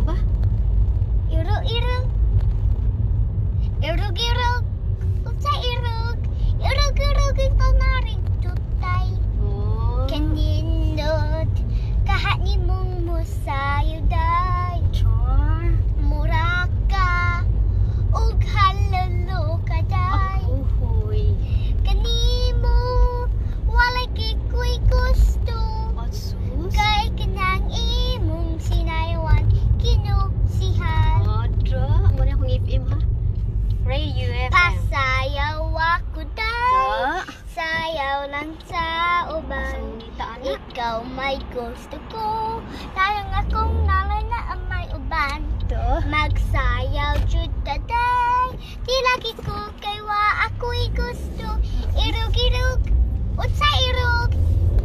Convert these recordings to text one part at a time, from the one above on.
ba? Irog, irog. Irog, irog. Unsa irog? Irog, irog, ikaw na rin jutay. Oh. Kanindot, kahat ni mong musayo day. Char. Muraka, ug halalo ka day. Ako, hoy. Kanimo, walay kiko'y gusto. Asus. Kay kanang imong sinayawan, kinusihan. Adra. Mo na akong FM ha. Ray UFM. Pasayaw ako day, Da. Sayaw lang sa uban. Sa ana. Ikaw may gusto ko, tayong akong nalay na ang may uban. Do. Magsayaw jud taday, di lagi ko kay wa ako'y gusto. Irog irog, unsa irog?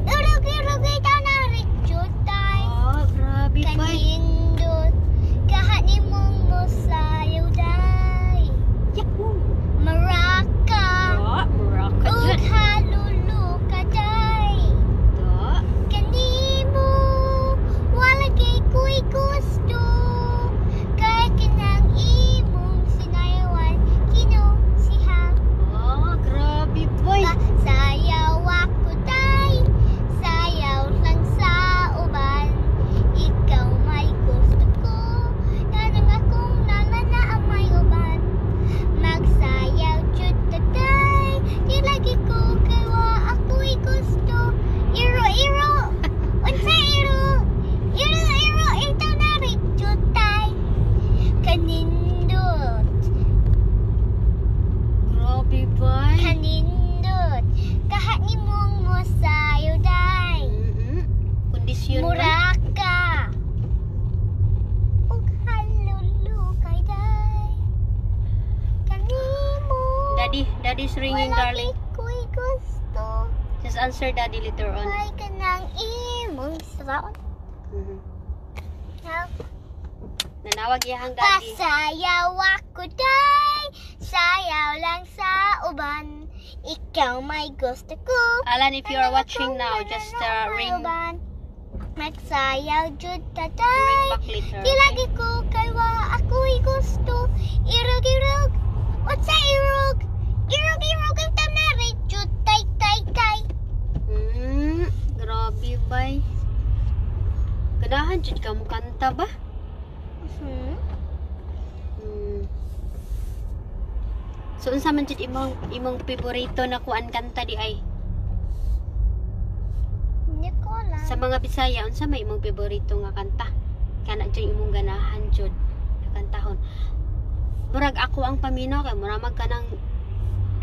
Irog irog ikaw na rin jud tay. Oh, grabe ba? Kanindot, kahat ni mong mosayaw day. Yahoo! Maraka, Da, muraka ug jud. Halulu ka day. Da. Kanimo, wala kay ko'y gusto. Kay kanang imong sinayawan, kinusiha. Oh, grabe boy. Sayaw ako day, sayaw lang sa uban. Ikaw may gusto ko, kanang akong nala na ang may uban. Magsayaw jud taday, di lagi ko kay wa ako'y gusto. Iro iro, unsa iro? Iro iro, ikaw na rin jud tay. Kanindot. Grabe boy. Kanindot, kahat ni mong mosayo day. Kondisyon ba? Muraka. Ug halulu kay day. Kanimo. Daddy, Daddy's ringing, wala darling. Ko'y gusto. Just answer Daddy later on. Kay kanang imong saon. Now, Nanawag iyahang daddy. pasayaw ako day. Sayaw lang sa uban. Ikaw may gusto ko. Alan, if you are watching now, just ring Magsayaw jud ring tatay. back later. Di Okay? lagi ko kay wa ako'y gusto. Irog irog. Unsa irog? Irog irog ang tanari jud tay tay tay. Grabe bay. Ganahan jud ka mo kanta ba? Hmm. So unsa man jud imong paborito na kuan kanta di ay? Hindi ko alam. Sa mga Bisaya, unsa may imong paborito nga kanta? Kana jud imong ganahan jud na kantahon. Murag ako ang paminaw kay mura mag kanang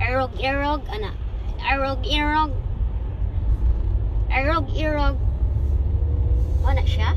Irog irog ana. Irog irog. Irog irog. Mo na siya?